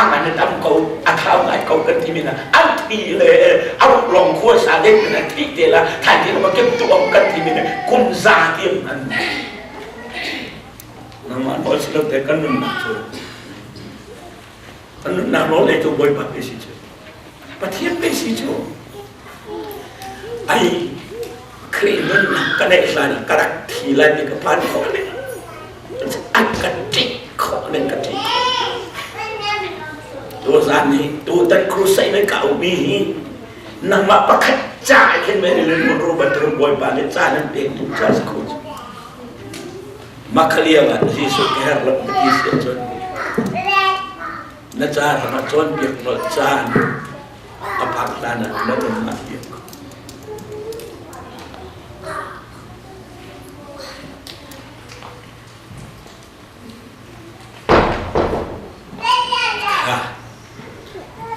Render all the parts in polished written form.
A ngan a tam ko, a thau ngai ko kan timi na an thi le a ruk lawng khua sa ding na thi te la thai te ma kem tu om kan timi na kum za tiam an nangmah nawl si lo te kan nunnak cu kan nunnak nawl ei cu Bawipa pe si cu Pathian pe si cu ai Khrih nunnak ka neih hlan ka rak thi lai ti ka phan khawh ne an ka ṭih khawh ne ka ṭih khawh tu zan ni tu tan crusade nan ka umi hi nangmah pakhat ca khin men in ru bantuk Bawipa nih ca nan pek tu ca si kho Makhalia ah Jesuh ka herh lo na ti si ahcun na ca ram ah cawnpiak nolh caan a phak hlan ah na nunnak liam ko.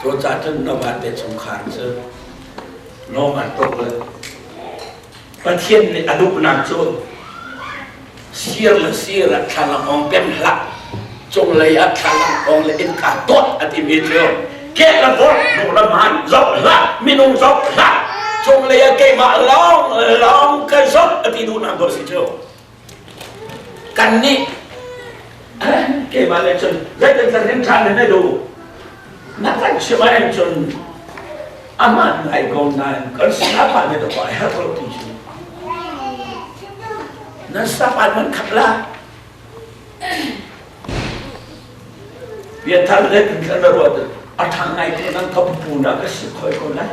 Cu cah cun na vate chungkhar cu normal tuk le Pathian nih a duhnak cu sir le sir ah thlalangawng pem hlah cunglei ah thlalangawng le innka tuah a timi cu ke le vawt hnu le hmaan zoh hlah minung zoh hlah cunglei ah keimah lawng lawng ka zoh a ti duhnak dawh si cu kannih keimah le cun zeitin kan rin ṭhan na duh na kan chim ahhin cun aman ngai ko nain kan sapa ne to a herh lo ti cu nan sapa man khap la bia thar le kan kan ruat a thang ngai te nan ka pu na ka si khoi ko lai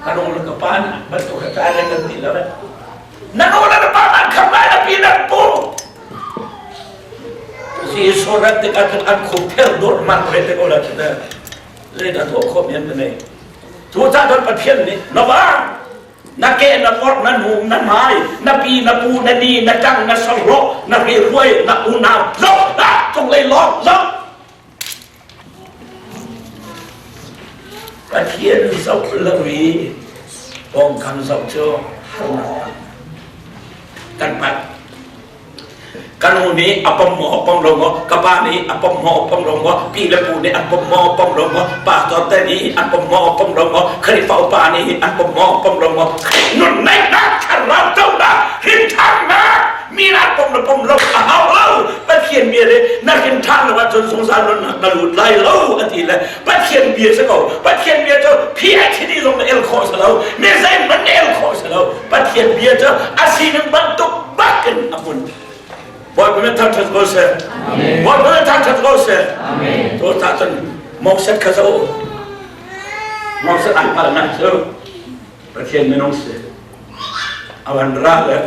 ka nung le ka pa na bantuk ka ta le kan ti lo na nu le na pa man khap lai na pi na pu Jesuh rat tikah cun an khuk thel dawt mak ve te ko la cu teh. Zeidah tuah khawh men na nei. Cu cah cun Pathian nih na va na ke na forh na nu na hmai na pi na pu na ni na ṭang na sahlawh na hriruai na unau zoh hlah cunglei lawng zoh Pathian zoh lo i pawngkam zoh cu harnak kan palh. Ka nu nih a pom maw a pom lo maw, ka pa nih a pom maw a pom lo maw, pi le pu nih an pom maw a pom lo maw, pastor te nih an pom maw a pom lo maw, Khrihfa upa nih an pom maw a pom lo maw, nunneihnak thlarau conak hrinthannak mi an pom le pom lo a hau lo. Pathian bia le na hrinthan lo ahcun zungzal nunnak na lut lai lo a ti le Pathian bia si ko. Pathian bia cu PhD zong na el khawh si lo, mi zeihmanh na el khawh si lo. Pathian bia cu a sining bantuk bak in a hmun. Bawipa min thangṭhat ko seh. Bawipa min thangṭhat ko seh. To ta cun Moses kha zo. Moses an palhnak cu Pathian minung si. Avan ra le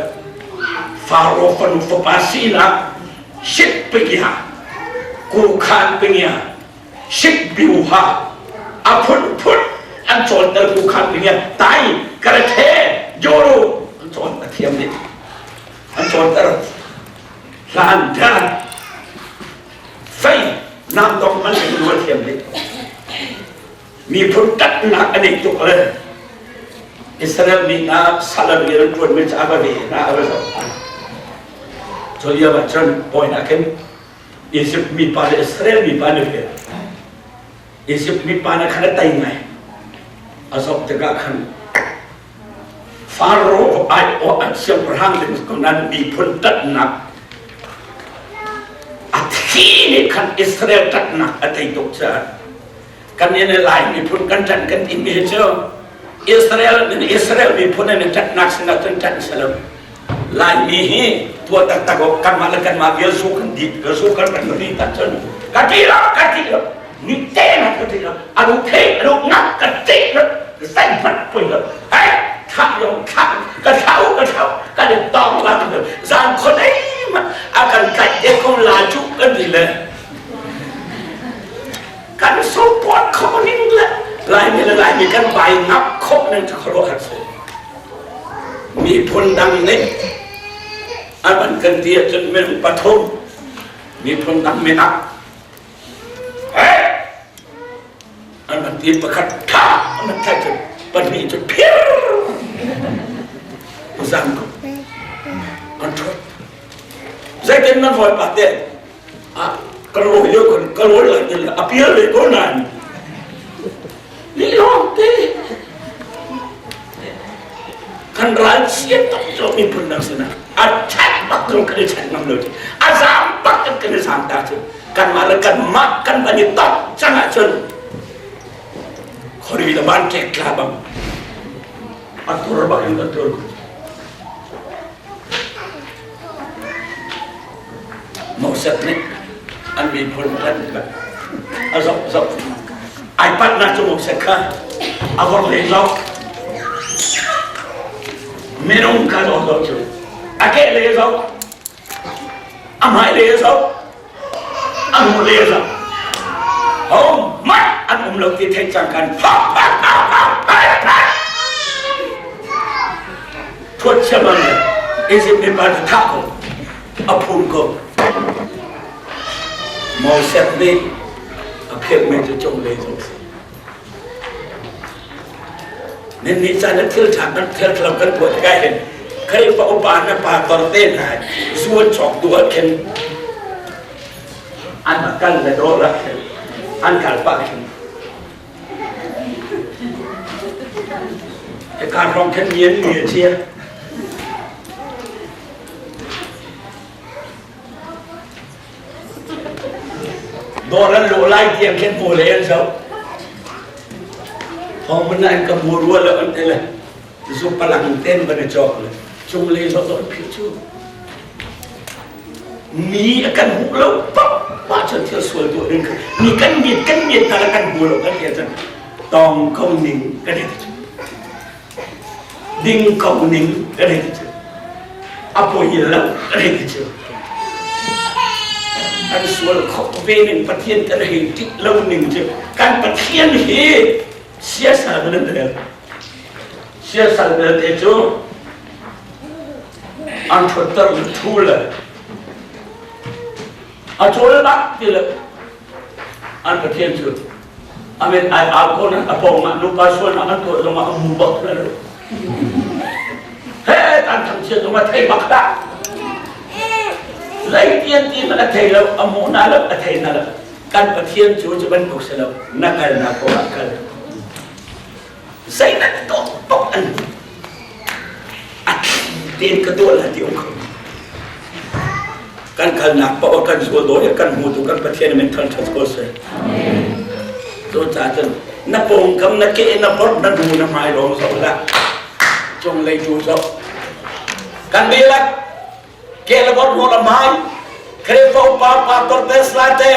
Faro fanu fapa sinak shit pikia kukhan pingia shit biuha a phunphun an cawnter kukhan pingia tai karate yoru an cawn a thiam dih an cawnter hlan dan fei nam dong man in a thiam dih miphun tatnak a nei tuk le Israel mi hna salam rian an ṭuan mi cu a va ve hna a va zoh hna cu lio ah cun bawi hna khin Egypt mipa le Israel mipa an i vel Egypt mipa nih khan a tei ngai a zoh tikah khan Faro aiawh an siangpahrang ding ko nan miphun ṭanhnak a thi nih khan Israel ṭanhnak a tei tuk caah kan in Lai miphun kan ṭanh kan timi hi cu Israel Israel miphun an i ṭanhnak sinah cun ṭanh si lo Laimi hi tuah taktak awk kanmah le kanmah vial su kan dit ka su kan kan ri tak cun ka ṭih lo ka ṭih lo ni te na ka ṭih lo anu the anu ngak ka ṭih lo zeihmanh poi lo hei thah lo thah ka thau ka thau kan i tong la zan khonei ma a kan tlaih te ko la cu kan ti le kan support kho ning le Laimi le Laimi kan bai ngap khawh ning cu khuaruahhar si miphun dang nih an van kan ti ahcun minung pathum miphun dang minak hey an van ti pakhat tha an van tlaih cun pahnih cu phir zang ko an ṭhut zeitin nan hawipa te ah. Ka rawi lio kan ka rawi lai ti a pial ve ko nain ni lawng te kan ral chiat tak cu miphun dang sinah a that bak zong kan i chan ngam lo a zaam bak kan kan i zaam ta cu kanmah le kanmah kan van i tok cang ahcun khori le van ṭek tla bang a tur bak in a tur. Moses nih an miphun kan a zoh zoh ai patnak cu Moses kha a vor le zoh minung kha zoh zoh cu a ke le zoh a hmai le zoh a hnu le zoh ho mah an um lo ti theih cang kan pha pha pha pha pha pha thuat siamang le Egypt mipa cu thah ko a phum ko Moses nih a phirhmi cu cunglei zong si Nan nih caan ah thil ṭha kan thil ṭhalo kan tuah tikah hin Khrihfa upa na pastor te hna zuan cawk tu ah khin an kal le dawr ah khin an kal pah khin hika hrawng khin mi an mi a chia. Dawr an lawh lai tiang khin pawl he an zoh. Thawng an ka mu rua lo an ti le zu palang ten van i cawk le cunglei zoh zoh phih cu mi a kan hmuh lo pap mah cun thil sual tuah ding mi kan miet kan miet hna le kan hmu lo kan ti cun tong ko ning kan ti cu ding ko ning kan ti cu a poi lo kan ti cu kan sual khawh ve ning Pathian kan hei ṭih lo ning cu kan Pathian hi siasal nan rel siasal belte cu an ṭhutter thu le a cawl bak ti le an Pathian cu amen ai au ko nan a pawng ah nupa sualnak an tuah zongah a mu bak la lo he tan thangchiat zong a thei bak dah zeitian ti a thei lo a mu na lo a thei na lo kan Pathian cu cu bantuk si lo na kal na ko ah kal zei na tok tok an a tein ka tuah la ti um kho kan kalnak paoh kan zual dawi kan hmutu kan Pathian min thangṭhat ko seh. Cu caah cun na pawngkam na ke na bor na hnu na hmai lawng zoh hlah cunglei tu zoh kan dihlak ke le bor hnu le hmai Khrihfa upa pastor te salai te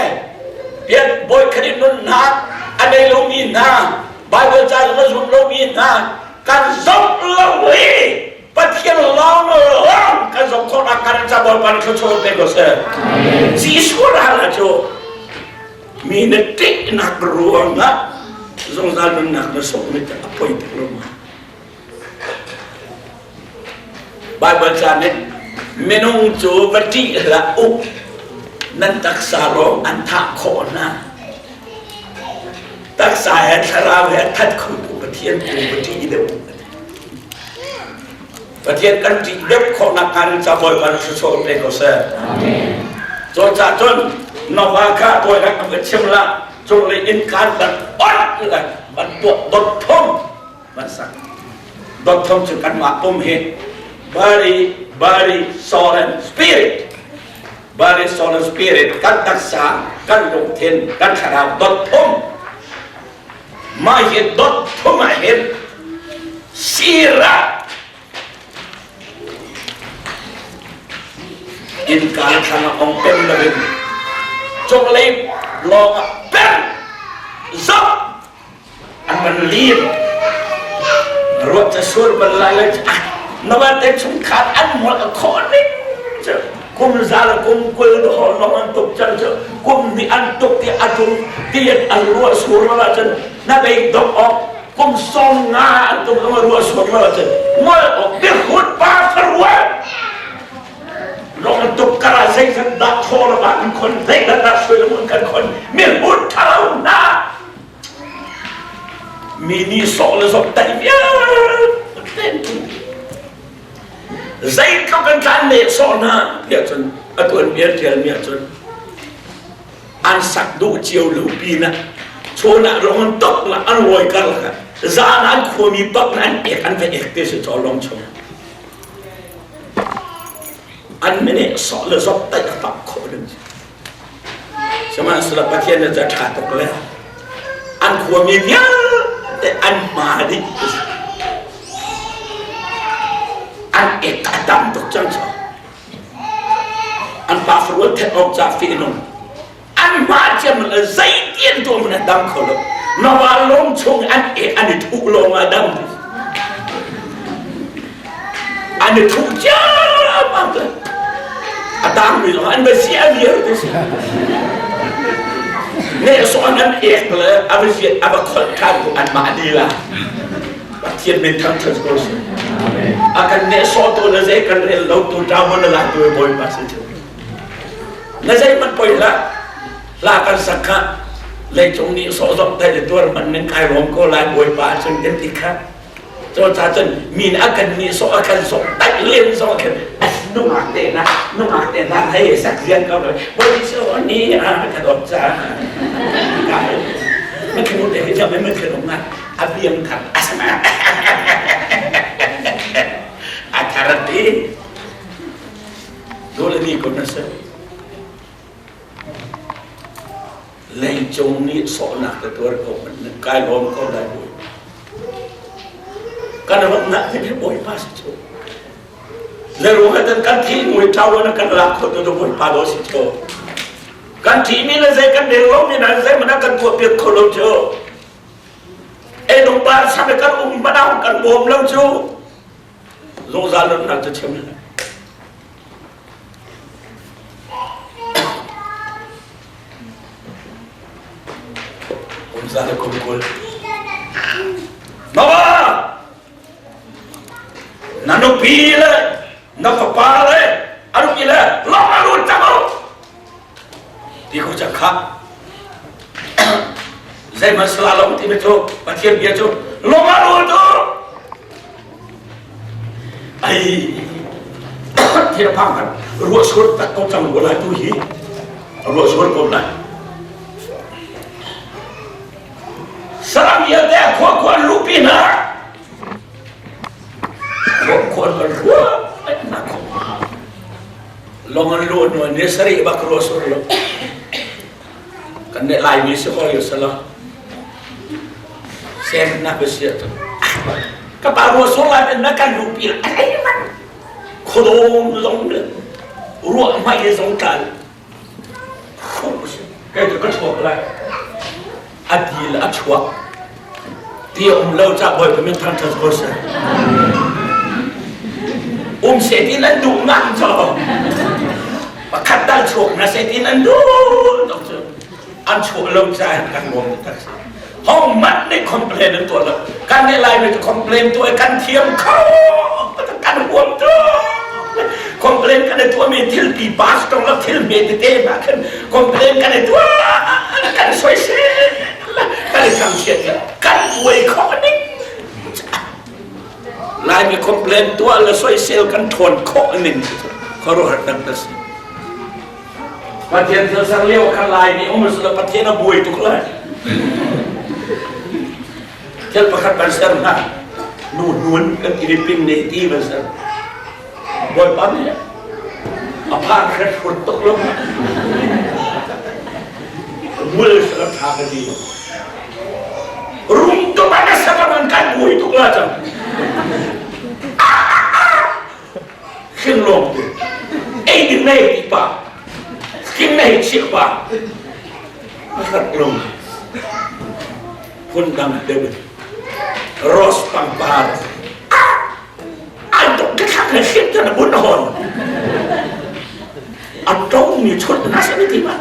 pian bawi Khrih nunnak a nei lomi hna Bible ca zong a zum lomi hna kan zoh lo i Pathian lawng lawng kan zong khawhnak kan ca Bawipa nih thluachuah pe ko seh. Jesuh ral cu mi na ṭihnak ruangah zungzal nunnak na sungmi te a poi tuk lo ma. Bible ca nih minung cu va ṭih hlah u nan taksa lawng an thah khawh hna. Taksa he thlarau he that khotu Pathian tu va ṭih deuh. Pathian kan ṭih deuh khawhnak hnga ding ca Bawipa nih thluachuah pe ko seh. Cucaah cun Noah kha tawinak an ka chim la cunglei innkaan ban on le ban tuah dot thum ban sak. Dot thum cu kanmah pum hi body, body, soul and spirit. Body, soul and spirit kan taksa, kan lungthin, kan thlarau dot thum. Mah hi dot thum ah hin sirah innka thlang ah ong pem loin cunglei lawng ah pem zoh an van lim ruah ca sur bal lai le na van te chungkhar an mual a khawh ning cu kum za le kum 20 dawh lawng an tuk cang cu kum nih an tuk ti a tung ti an ruah sur lo ahcun na bei dok awk kum 50 an tuk zong ruah sur lo ahcun ngol awk biahut pa farual lawng an tuk kara zeizat dah thaw le an khon zeizat dah sui le kan khon mi hut thalo na mi nih sawh le zok tai vialte Zeitluk an tlan nehsawh hna tiah cun a tuanbia ṭialmi ahcun. An sak duh cio lo pinah chawn ah lawng an tok la an rawi karlak ah zan an khuami bak na an ek an va ek te si chaw lawng chung an mene sawh le zop taih a pak khawh ding sihmanhsehlaw Pathian nih ca ṭha tuk le an khuami vialte an hma dih an ek a tam tuk cang chaw An pa farual thenh awk ca fihnung an hma ciam le zeitian tuah hmanh an dam kho lo. Na wa lawng chung an ek an i thuh lawng ah dam. An i thuh ciammam te. A tangmi zong an va si a viar te si. Nehsawh an ek le a va ziat a va kholh ṭhan tu anmah lila. Pathian min thangṭhat ko seh. A kan nehsawhtu na zei kan rel lo tu ṭa na la tu Bawipa si cu. Na zei man poi hlah. Hla kan sak kha leicung nih sawh zong thai le tuar man nan kai rom ko lai Bawipa cun kan ti kha. Cu ca cun min a kan nih sawh a kan sawh taih len zong khan nungak te na nungak te na hei sak zian ko lo Bawi so ni a ka dawt ca. Ma khenu te hi jam ma khenu nga a biang thar a sama a thar ti dole ni ko na se leicung nih sawhnak te tuar ko man kai lawm ko lai bawi kan ram nak te bawipa si chu le ruang ah kan thi mui thaw na kan lak kho tu bawipa do si chu kan thi mi le zei kan rel lo mi na zei mana kan tuah piak kho lo chu Enung par sam kan um manau kan bawm lo cu zungzal nunnak cu chim Kum za le kum 20. Noah! Na nupi le na fapa le a nupi le lawng a lut cang u! Ti ko cang kha. Zeihmanh sala lo timi cu Pathian bia cu lung a rul tu. Ai thil phang kan ruah sur tak ko cang ko lai tu hi ruah sur ko lai. Saram vialte khua khua lupi hna khua khua kan ruah Long an lu nuan ni sarih bak ruah sur lo. Kan nih Laimi si hoi sala. Sem na bisia tu. Ka pa ruah sur lai na kan lu pi ai man. Khodom zong le ruah mai zong tlan. Kai tu ka chuak lai. A dil a chuak. Ti um lo ca bawi min thang thang ko seh. Um se tin an duh ngang cho. Pakhat dal chuak na se tin an duh tuk cu. An chuah lo ca kan ngom tak si. Hong mat nih complain an tuah lo. Kan nih Laimi cu complain tuah kan thiam kho. Kan huam tu. Complain kan i tuahmi thil pipa tong lo thil hme tete ma khan complain kan i tuah kan soisel kan i thangchiat kan buai khawh ning Laimi complain tuah le soisel kan ṭhawn khawh ning khuaruahhar tak ta si. Pathian thil ser lio khan Laimi um sila Pathian a buai tuk lai. Thil pakhat kan ser hna nu hnun kan ti ping ne ti ban ser. Bawipa nih a phan hret hrut tuk lo. Mul sila tha ka ti. Rum tuk an sa man kan buai tuk la cang. Hring lawng tu. Ei ding nei ti pa. Hring nei chiah pa. Rat lung. Phun dang deuh. Rose pangpar. An tuk ka thak le hrim tan bun hon. A tong mi chut na sa ti ma.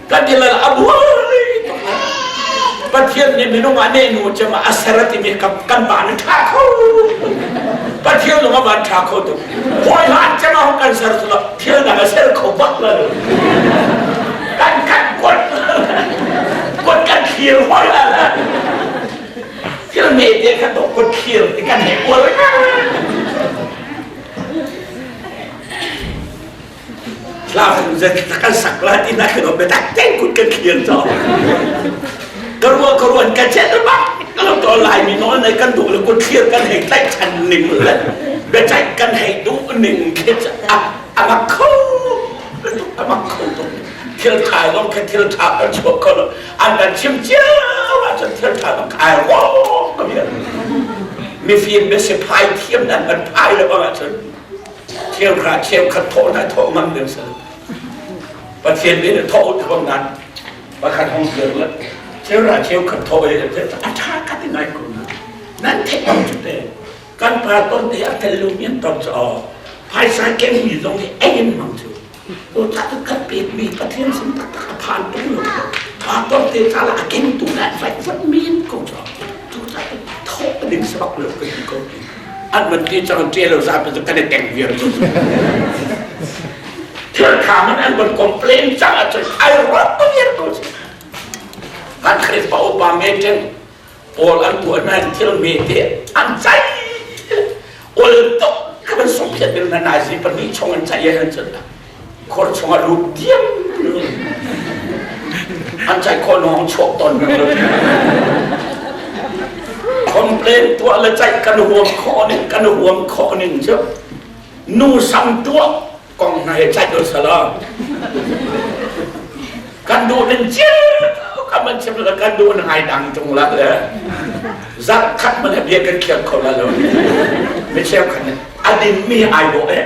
Kan ti lal a buai tuk Pathian nih minung ah ne nu cem a ser a timi kan ba ni tha kho. Pathian lung a van tha kho tuk. Hawi hlan cem ah kan ser cu thil dang a ser kho bak la. Kan kan kot kot kan thlir hoi la la. Thil me te kha to kot thlir ti kan he ual. Hla fung. kan sak la ti na kan biatak tein kut kan thlir cho. Ka ruah ka ruan ka chet bak ka to lai mi nawl nei kan duh le kut thlir kan hei tlaih chan ning le biaceih kan hei duh ning khi a a kho a mak kho tuk. Thil tha zong khi thil tha kan chuak kho lo. An kan chim cio ahcun thil tha zong ai rawk ka bia. Mifim biasiphai thiam nan kan phai lo ahcun Cheuhra cheukhat thawh hna thawh ngam ding si. Pathian nih thawh u thawh nan pakhat hong dir le cheuhra cheukhat thawh i a ṭha ka ti ngai ko na. Nan theih ko cu te. Kan pa ton te a tel lu mi an ton cu aw. Phaisa ken mi zong hi ei in hmang cu. Tu ta tu kan pek mi Pathian sin taktak a phan tung lo. Pa ton te ca la a keng tu na vai vat min ko cu. Tu ta tu thawh ding sabak lo ka ti ko. An man ti cang ṭe lo zapi cu kan i teng viar cu. Thil tha man an von complain cang ahcun ai ruat ko viar ko cu. Kan Khrihfa upa meeting pawl an tuah nain thil me te an cai ol tuk ka van song phiat bil na nai pahnih chung an cai han cun khor chung ah lut diam an cai khawh lawng chuak ton complain tuah le caih kan huam khawh ning kan huam khawh ning cu nu sam tuah kong hna he caih dol sala kan duh ning cio kan man chim la kan duh ning ai dang tung la le zarh khat man bia kan khiak kho la lo mi cheu khan a din mi ai bo e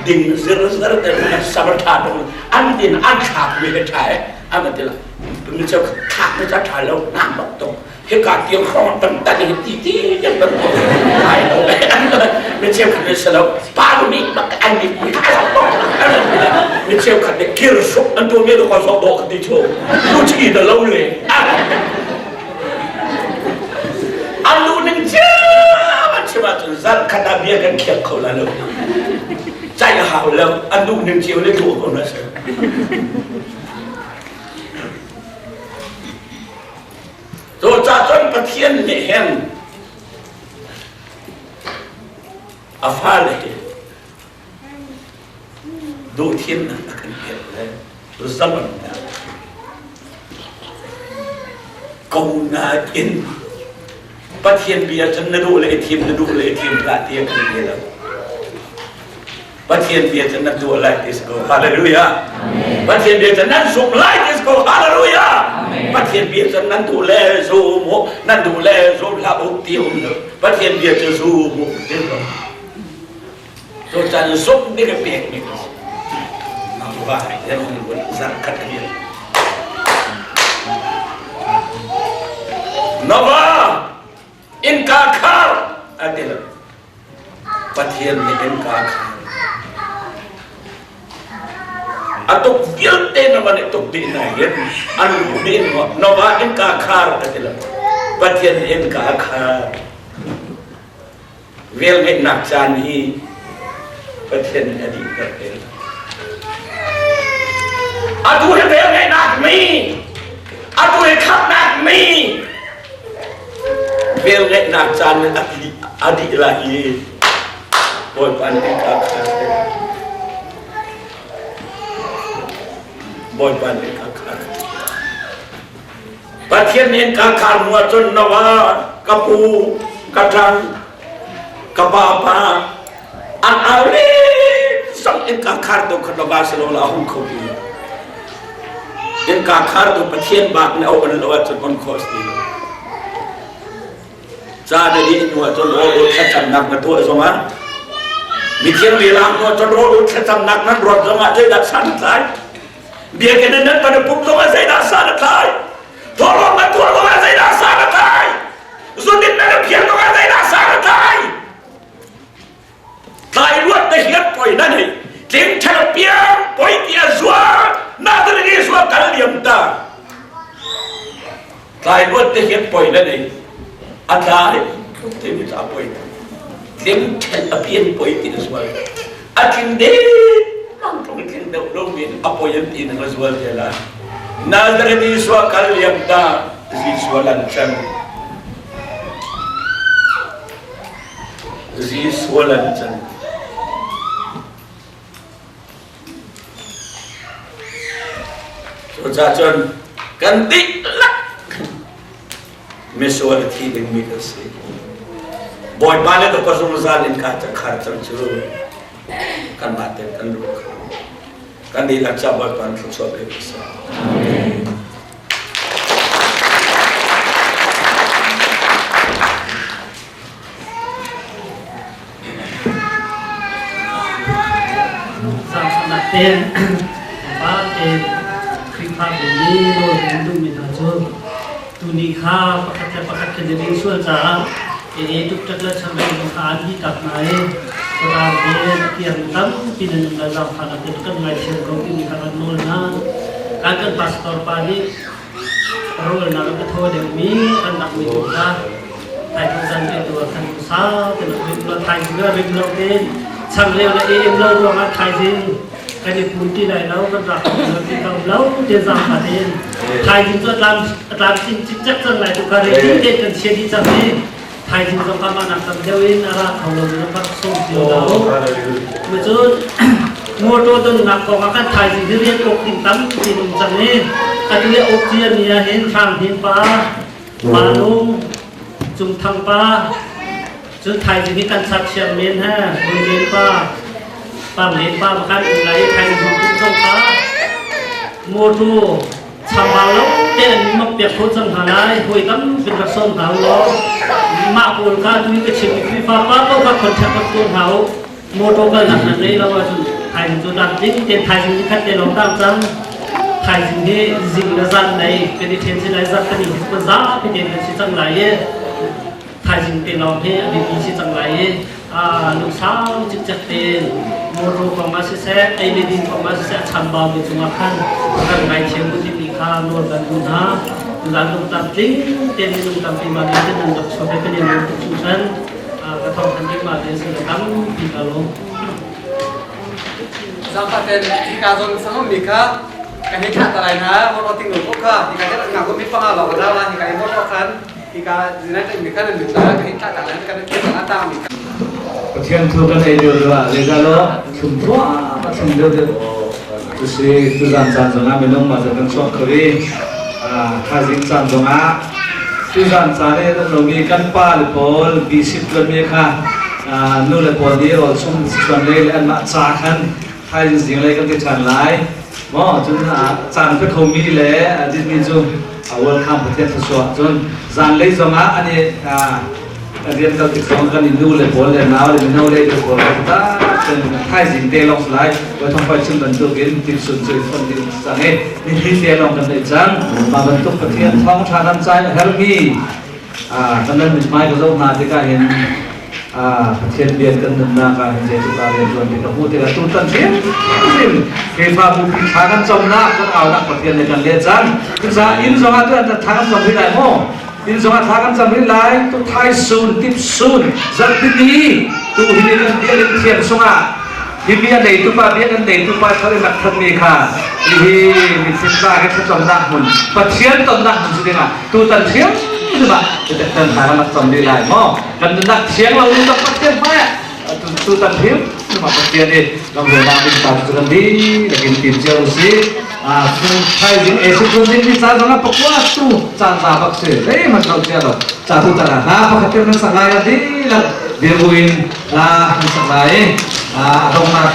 ding zir zir te sabar tha tung an din an thlak mi he tha e an ti la mi cheu thlak mi cha tha lo na bak tung he ka tiang hrong tan tan he ti ti yang ban ko ai lo mi cheu khat ne salo pa lu ni bak an ni mi tha lo mi cheu khat ne kir suk an tu mi lo ko so do ti chu lu chi da lo le an lu ning chiam chim ahcun zarh khat ah bia kan khiak kho la lo caih hau lo an duh ning cio le duh ko na si to ca cun Pathian nih hin a fale hi duhthimnak a kan pek le zalonnak ko nain Pathian bia cun na duh le i thim na duh le i thim hlah ti a kan ti lo Pathian bia cun na tuah lai ti si ko hallelujah Pathian bia cun nan zumh lai ti si ko hallelujah Pathian bia cun nan duh le zum u nan duh le zum hlah u ti um lo Pathian bia cu zum u ti ko Tutan zumh ding a pekmi ka si. Mah yan hung zarh khat a dir. Nova innka khar a ti lo. Pathian nih innka khar. A tuk vialte na van i tuk dih na hin an luh dih Nova innka khar a ti lo. Pathian nih innka khar. Velngeihnak caan hi Pathian nih a dihter te. Atu hi velngeihnak mi, atu hi khamhnak mi, velngeihnak caan a dih a dih lai i Bawipa nih innka khar te. Bawipa nih innka khar. Pathian nih ka khar hnu ahcun na va ka pu ka ṭang ka pa pa an au sang in ka khar tu kha na va si lo la hung kho ti in ka khar tu Pathian bak nih a on lo ahcun on kho si lo ca na dih hnu ahcun rawl ul thlacamnak na tuah zongah mithiang lila hnu ahcun rawl ul thlacamnak nan ruat zongah zeidah san a tlai Biakinn in nan van i pumh zongah zeidah san a tlai? Thawhlawm nan tuah zongah zeidah san a tlai? Zun in nan i phiar zongah zeidah san a tlai? Tlai luat na hiat poi na nei. Tling ṭhel piang poi ti a zuar. Na ding i zuar kal liam ta. Tlai luat te hian poi na nei. A tlai timi cu a poi. Tling ṭhel a pian poi ti a zual. A tling ding mang tlung tling deuh lo min a poi an ti nang a zual te la. Nazareth Isua kal liam ta Jesuh lan chan. Jesuh lan chan. Cucaah cun kan dihlak misual a thi dingmi kan si. Bawipa le ka zungzal in ka khar cang cu kanmah ten kan ruah kho. Kan dihlak ca Bawipa thluachuah pe ko seh. Zaangfahnak tein pa tein Khrihfabu nih rawl kan duhmi hna cu tuni kha pakhat le pakhat kan i ring sual caah i tuktak le chamreng zong kha an dih tak hna i khuaram te tiang tampi nan um lai zaangfahnak te kan ngaithiam ko timi kha kan nawl hna. Kan kan pastor pa nih rawlnak a thaw deuhmi an lakmi tu kha thaithawh zan te tu ah khan sau te rim lo thaizing ah rim lo tein changreu le em lo ruangah thaizing kan i pun ti lai lo kan rak lo ti ko lo te zaangfa tein thaizing cu a tlam a tlam cin cikcek cang lai tu kha ready te kan chia dih cang i thaizing zong kha mah nak tam deuh in a ra kho lo mi zong kha sawm cio lo ma cun motor donnak kong ah khan thaizing hi rian awk ding tampi um cang i atu i awk cia mi ah hin Hrang Hnin pa Pa Lung Cung Thang pa cun thaizing hi kan sat siang men he Hoi Len pa Par Len pa ma kan um lai i thaizing zong kha motor Chambau lo te an mak piak kho cang hna lai. Hawi tampi rak sawm hna u law mah pawl kha tu ka chim i Khrihfa pa ko kha contact rak tuah hna u. Motor kalnak nan ngei lo ahcun thaizing cu tlam tling tein thaizing ni khat te lawng tang cang. Thaizing hi zing le zan lei kan i ṭhen si lai zarh kan i hi zapi tein kan si cang lai i thaizing te lawng hi a biapi si cang lai i lungsau cikcek tein motor kong ah siseh ei le din kong ah siseh a chambau mi cungah khan kan ngaithiam u timi kha nawl kan duh hna. Tuzaan lungtam tling tein minung tampi mah nih nan rak chuak i kan i lawm tuk hringhran. Ka thawng than ding mah te si tampi ka lawm. Zaangfah ten hika zawn sangam mi kha kan hei thlah ta lai hna motor ting lo kha hika te nga ko mi panga lawng ra la hika i motor khan hika United mi khan an lut la kan hei thlah ta lai kan ke ta ta mi Pathian thu kan ei lio lio ah zeizalo thlum thluahmah thlum deuh deuh tu si tuzan caan zongah minung mah kan chuak kho i thaizing caan zongah tuzan caan i an lomi kan pa le pawl bisip tuanmi kha nu le pawl nih rawl chung chuan lei le anmah ca khan thaizing zinglei kan ti ṭhan lai maw cun caan pe khomi le dinmi cu welcome Pathian thluachuah cun zanlei zongah an i rian kal tik zong kan i nu le pawl le nau le mino le le pawl ta cun thaizing te lawng lai voi thong chim bantukin tipsun cu i fon ding cang i ni te lawng kan nei cang mah bantuk Pathian thawng ṭha nan cai a hermi kan nan mithmai ka zoh hna tikah hin Pathian bian kan nunnak ah hin zeitluk ah rian ṭuan ti ka hmuh tikah tutan hrimhrim Khrihfabu pi thla kan camnak kan aunak Pathian nih kan leh cang. Cucaah inn zongah tu thla kan cam rih lai maw? Inn zongah thla kan cam rih lai. Tu thai sun tip sun zarhpini tu hi ni kan biakinn thiam sungah hi bia neitu pa biakinn neitu pa thar in rak thatmi kha hihi mitthli he thlacamnak hmun Pathian tonnak hmun si dingah tutan thiam ah kan thla kan rak cam rih lai maw? Kan nunnak thiang lo in Pathian hmai ah tutan him mah Pathian i lamhruainak ding ta cu kan dihlak in tim cio si thaizing e si phun ding ni caan zong ah pakua tu caan za bak si zeihmanh lo cia lo ca tu tan ah hla pakhat te nan sak lai a dihlak dirbu in hla nan sak lai a dongnak.